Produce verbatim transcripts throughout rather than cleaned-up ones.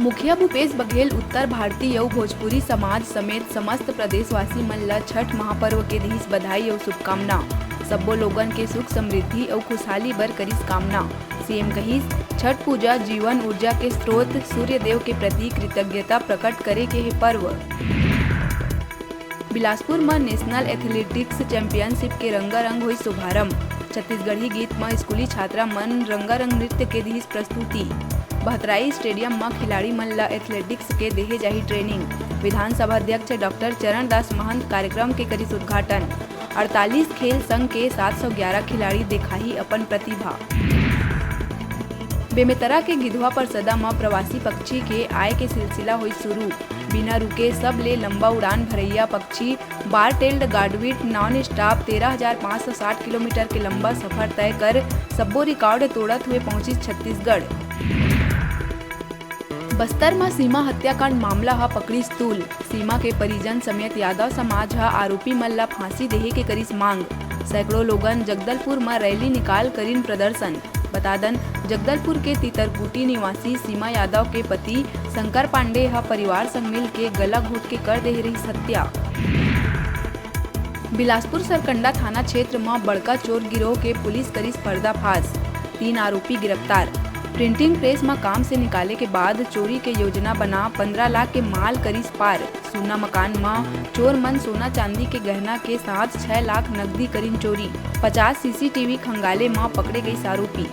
मुखिया भूपेश बघेल उत्तर भारतीय अउ भोजपुरी समाज समेत समस्त प्रदेशवासी मन ल छठ महापर्व के दिहिस बधाई अउ शुभकामना। सब्बो लोगन के सुख समृद्धि अउ खुशहाली बर करिस कामना। सीएम कहिस, छठ पूजा जीवन ऊर्जा के स्रोत, सूर्य देव के प्रति कृतज्ञता प्रकट करे के हे पर्व। बिलासपुर म नेशनल एथलेटिक्स चैंपियनशिप के रंगारंग होइस शुभारंभ। छत्तीसगढ़ी गीत म स्कूली छात्रा मन रंगारंग नृत्य के दिहिस प्रस्तुति। बहतराई स्टेडियम म खिलाड़ी मन ल एथलेटिक्स के देहे जाही ट्रेनिंग। विधानसभा अध्यक्ष डॉक्टर चरणदास महंत कार्यक्रम के करिस उद्घाटन। अड़तालीस खेल संघ के सात सौ ग्यारह खिलाड़ी देखाही अपन प्रतिभा। बेमेतरा के गिधवा परसदा म प्रवासी पक्षी के आय के सिलसिला होइस शुरू। बिना रुके सबले लंबा उड़ान भरइया पक्षी बार टेल्ड गाडविट नॉन स्टॉप तेरह हजार पाँच सौ साठ किलोमीटर के लंबा सफर तय कर सब्बो रिकॉर्ड तोड़त हुए पहुंचिस छत्तीसगढ़। बस्तर म सीमा हत्याकांड मामला ह पकड़िस तूल। सीमा के परिजन समेत यादव समाज ह आरोपी मन ल फांसी देहे के करिस मांग। सैकड़ों लोगन जगदलपुर म रैली निकाल करिन प्रदर्शन। बता दन, जगदलपुर के तितरकुटी निवासी सीमा यादव के पति शंकर पांडे ह परिवार संग मिल के गला घोट के कर देहे रहिस हत्या। बिलासपुर सरकंडा थाना क्षेत्र म बड़का चोर गिरोह के पुलिस करिस पर्दाफाश, तीन आरोपी गिरफ्तार। प्रिंटिंग प्रेस म काम से निकाले के बाद चोरी के योजना बना पंद्रह लाख के माल करिस पार। सूना मकान म चोर मन सोना चांदी के गहना के साथ छह लाख नकदी करिन चोरी। पचास सीसीटीवी खंगाले म पकड़े गइस आरोपी।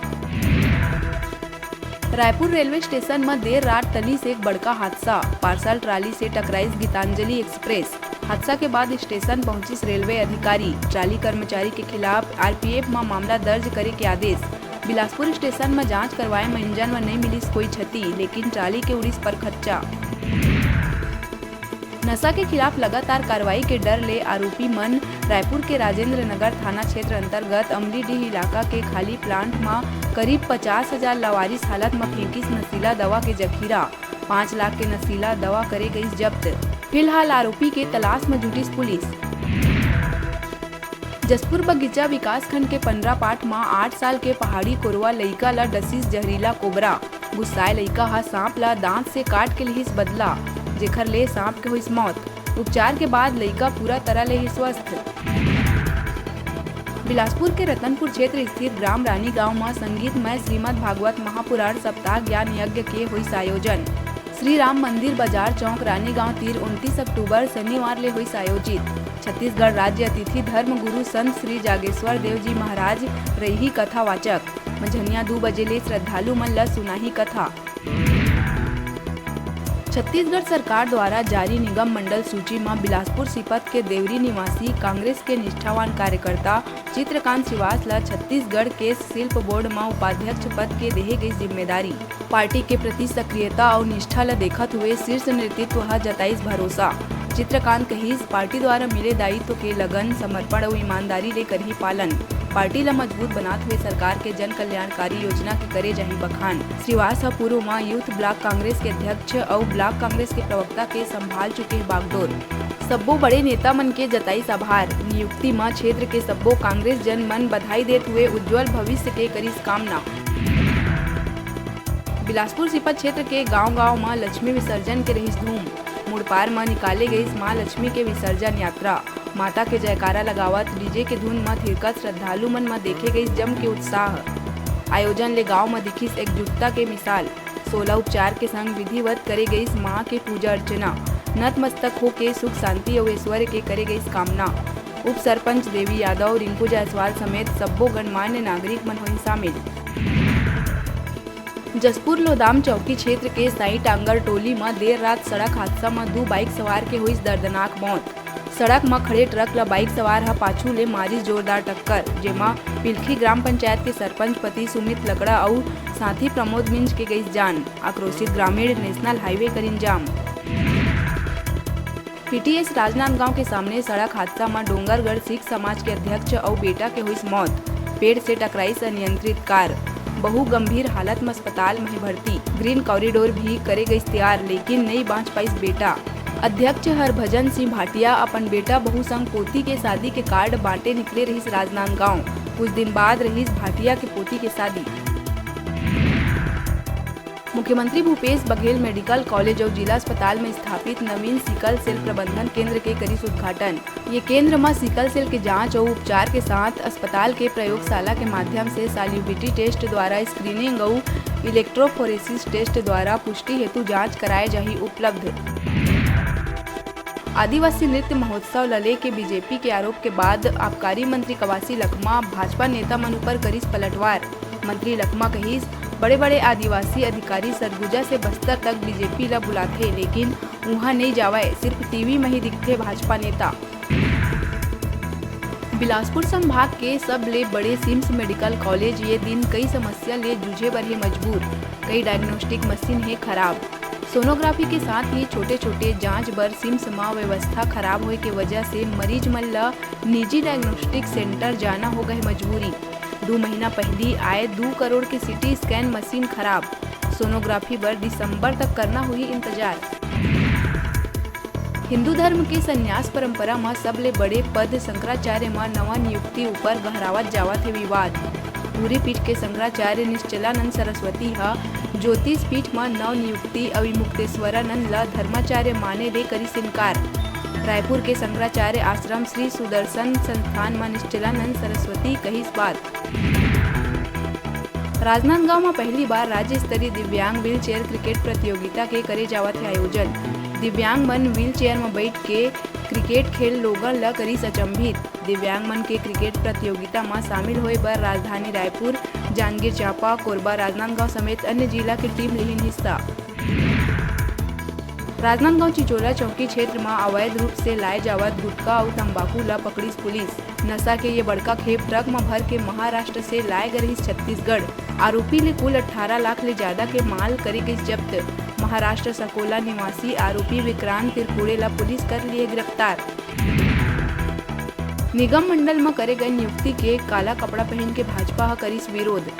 रायपुर रेलवे स्टेशन म देर रात टलिस एक बड़का हादसा। पार्सल ट्राली से टकराइस गीतांजलि एक्सप्रेस। हादसा के बाद स्टेशन पहुंचिस रेलवे अधिकारी। ट्राली कर्मचारी के खिलाफ आरपीएफ म मामला दर्ज करे के आदेश। बिलासपुर स्टेशन म जांच करवाए म इंजन म नइ मिलिस कोई क्षति, लेकिन ट्राली के उड़िस परखच्चा। नशा के खिलाफ लगातार कार्रवाई के डर ले आरोपी मन रायपुर के राजेंद्र नगर थाना क्षेत्र अंतर्गत अमलीडीह इलाका के खाली प्लांट म करीब पचास हजार लावारिस हालत म फेंकिस नशीला दवा के जखीरा। पाँच लाख के नशीला दवा करे गइस जब्त। फिलहाल आरोपी के तलाश म जुटिस पुलिस। जशपुर बगीचा विकासखंड के पंडरापाट म आठ साल के पहाड़ी कोरवा लइका ल डसिस जहरीला कोबरा। गुस्साए लइका ह सांप ल दांत से काट के लिहिस बदला, जेखर ले सांप के होइस मौत। उपचार के बाद लइका पूरा तरह ले ही स्वस्थ। बिलासपुर के रतनपुर क्षेत्र स्थित ग्राम रानी गांव म संगीतमय श्रीमद् भागवत महापुराण सप्ताह ज्ञान यज्ञ के होइस आयोजन। श्री राम मंदिर बाजार चौक रानी गांव तीर उनतीस अक्टूबर शनिवार ले होइस आयोजित। छत्तीसगढ़ राज्य अतिथि धर्म गुरु संत श्री जागेश्वर देव जी महाराज रइही कथावाचक। मंझनिया दू बजे ले श्रद्धालु मन ल सुनाही कथा। छत्तीसगढ़ सरकार द्वारा जारी निगम मंडल सूची म बिलासपुर सीपत के देवरी निवासी कांग्रेस के निष्ठावान कार्यकर्ता चित्रकांत श्रीवास ल छत्तीसगढ़ के शिल्प बोर्ड म उपाध्यक्ष पद के देहे गई जिम्मेदारी। पार्टी के प्रति सक्रियता अउ निष्ठा ल देखत हुए शीर्ष नेतृत्व ह जताइस भरोसा। चित्रकांत कहिस, पार्टी द्वारा मिले दायित्व के लगन, समर्पण अउ ईमानदारी ले करही पालन। पार्टी ल मजबूत बनात हुए सरकार के जन कल्याणकारी योजना के करे जाही बखान। श्रीवास ह पूर्व म यूथ ब्लॉक कांग्रेस के अध्यक्ष अउ ब्लॉक कांग्रेस के प्रवक्ता के संभाल चुके हे बागडोर। सब्बो बड़े नेता मन के जताइस आभार। नियुक्ति म क्षेत्र के सब्बो कांग्रेस जन मन बधाई देत हुए उज्जवल भविष्य के करिस कामना। बिलासपुर सीपत क्षेत्र के गांव-गांव म लक्ष्मी विसर्जन के रहिस धूम। मुड़पार म निकाले गइस मां लक्ष्मी के विसर्जन यात्रा। माता के जयकारा लगावत डीजे के धुन म थिरकत श्रद्धालु मन म देखे गइस जम के उत्साह। आयोजन ले गांव म दिखिस एकजुटता के मिसाल। सोलह उपचार के संग विधिवत करे गइस मां के पूजा अर्चना। नतमस्तक होके सुख शांति अउ ऐश्वर्य के करे गइस कामना। उप सरपंच देवी यादव, रिंकू जायसवाल समेत सब्बो गणमान्य नागरिक मन होइन शामिल। जशपुर लोदाम चौकी क्षेत्र के साई टांगर टोली म देर रात सड़क हादसा म दू बाइक सवार के होइस दर्दनाक मौत। सड़क म खड़े ट्रक ल बाइक सवार ह पाछू ले मारिस जोरदार टक्कर, जेमा पिलखी ग्राम पंचायत के सरपंच पति सुमित लकड़ा अउ साथी प्रमोद मिंज के गइस जान। आक्रोशित ग्रामीण नेशनल हाईवे करिन जाम। पीटीएस राजनांदगांव के सामने सड़क हादसा म डोंगरगढ़ सिख समाज के अध्यक्ष अउ बेटा के होइस मौत। पेड़ से टकराइस अनियंत्रित कार। बहू गंभीर हालत म अस्पताल म हे भर्ती। ग्रीन कॉरिडोर भी करे गइस तैयार, लेकिन नइ बांच पाइस बेटा। अध्यक्ष हरभजन सिंह भाटिया अपन बेटा बहू संग पोती के शादी के कार्ड बांटे निकले रहिस राजनांदगांव। कुछ दिन बाद रहिस भाटिया के पोती के शादी। मुख्यमंत्री भूपेश बघेल मेडिकल कॉलेज अउ जिला अस्पताल में स्थापित नवीन सिकल सेल प्रबंधन केंद्र के करिस उद्घाटन। ये केंद्र म सिकल सेल के जांच अउ उपचार के साथ अस्पताल के प्रयोगशाला के माध्यम से साल्युबिलिटी टेस्ट द्वारा स्क्रीनिंग अउ इलेक्ट्रोफोरेसिस टेस्ट द्वारा पुष्टि हेतु जांच कराए जाही उपलब्ध। आदिवासी नृत्य महोत्सव ल लेके बीजेपी के आरोप के बाद आबकारी मंत्री कवासी लखमा भाजपा नेता मन ऊपर करिस पलटवार। मंत्री लखमा कहिस, बड़े-बड़े आदिवासी अधिकारी सरगुजा से बस्तर तक बीजेपी ल बुलाथे, लेकिन उहां नइ जावय, सिर्फ टीवी म ही दिखथे भाजपा नेता। बिलासपुर संभाग के सबले बड़े सिम्स मेडिकल कॉलेज ये दिन कई समस्या ले जूझे बर हे मजबूर। कई डायग्नोस्टिक मशीन हे खराब। सोनोग्राफी के साथ ही छोटे-छोटे जांच बर सिम्स म व्यवस्था खराब होए के वजह से मरीज मन ल निजी डायग्नोस्टिक सेंटर जाना हो गए मजबूरी। दू महीना पहिली आए दू करोड़ के सीटी स्कैन मशीन खराब। सोनोग्राफी बर दिसंबर तक करना होही इंतजार। हिंदू धर्म के संन्यास परंपरा म सबले बड़े पद शंकराचार्य म नवा नियुक्ति ऊपर गहरावत जावत हे विवाद। पुरी पीठ के शंकराचार्य निश्चलानंद सरस्वती ह ज्योतिष पीठ म नव नियुक्ति अउ मुक्तेश्वरानंद ल धर्माचार्य माने ले करिस इनकार। रायपुर के शंकराचार्य आश्रम श्री सुदर्शन संस्थान म निश्चलानंद सरस्वती कहिस बात। राजनांदगांव म पहली बार राज्य स्तरीय दिव्यांग व्हीलचेयर क्रिकेट प्रतियोगिता के करे जावत हे आयोजन। दिव्यांग मन व्हीलचेयर म बैठ के क्रिकेट खेल लोगन ल करिस अचंभित। दिव्यांग मन के क्रिकेट प्रतियोगिता म शामिल होए बर राजधानी रायपुर, जांजगीर चांपा, कोरबा, राजनांदगांव समेत अन्य जिला के टीम लेहिन हिस्सा। राजनांदगांव चिचोला चौकी क्षेत्र म अवैध रूप से लाए जावत गुटखा अउ तंबाकू ल पकड़िस पुलिस। नशा के ये बड़का खेप ट्रक म भर के महाराष्ट्र से लाए गे रहिस छत्तीसगढ़। आरोपी ले कुल अट्ठारह लाख ले ज्यादा के माल करे गिस जब्त। महाराष्ट्र सकोला निवासी आरोपी विक्रांत तिरपुड़े ल पुलिस कर लिए गिरफ्तार। निगम मंडल म करे गए नियुक्ति के काला कपड़ा पहन के भाजपा ह करिस विरोध।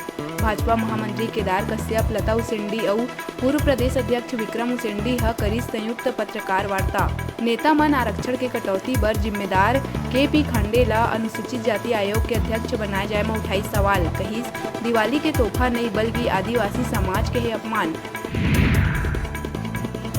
भाजपा महामंत्री केदार कश्यप, लता उसेंडी अउ पूर्व प्रदेश अध्यक्ष विक्रम उसेंडी ह करिस संयुक्त पत्रकार वार्ता। नेता मन आरक्षण के कटौती बर जिम्मेदार के पी खांडे ल अनुसूचित जाति आयोग के अध्यक्ष बनाए जाए म उठाइस सवाल, कहिस, दिवाली के तोहफा नइ बल्कि आदिवासी समाज के हे अपमान।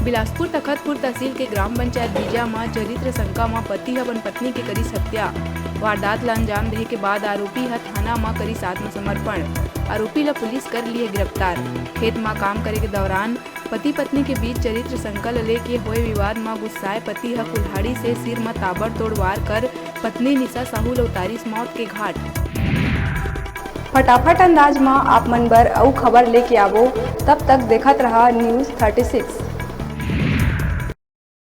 बिलासपुर तखतपुर तहसील के ग्राम पंचायत बीजा म चरित्र शंका म पति ह अपन पत्नी के करिस हत्या। वारदात ल अंजाम देहे के बाद आरोपी ह थाना म करिस आत्मसमर्पण। आरोपी ल पुलिस कर लिए गिरफ्तार। खेत म काम करे के दौरान पति पत्नी के बीच चरित्र शंका ल लेके होए विवाद म गुस्साए पति ह कुल्हाड़ी से सिर म ताबड़तोड़ वार कर पत्नी निशा साहू ल उतारिस मौत के घाट। फटाफट अंदाज म आप मन बर अउ खबर लेके आबो, तब तक देखत रहा News thirty six।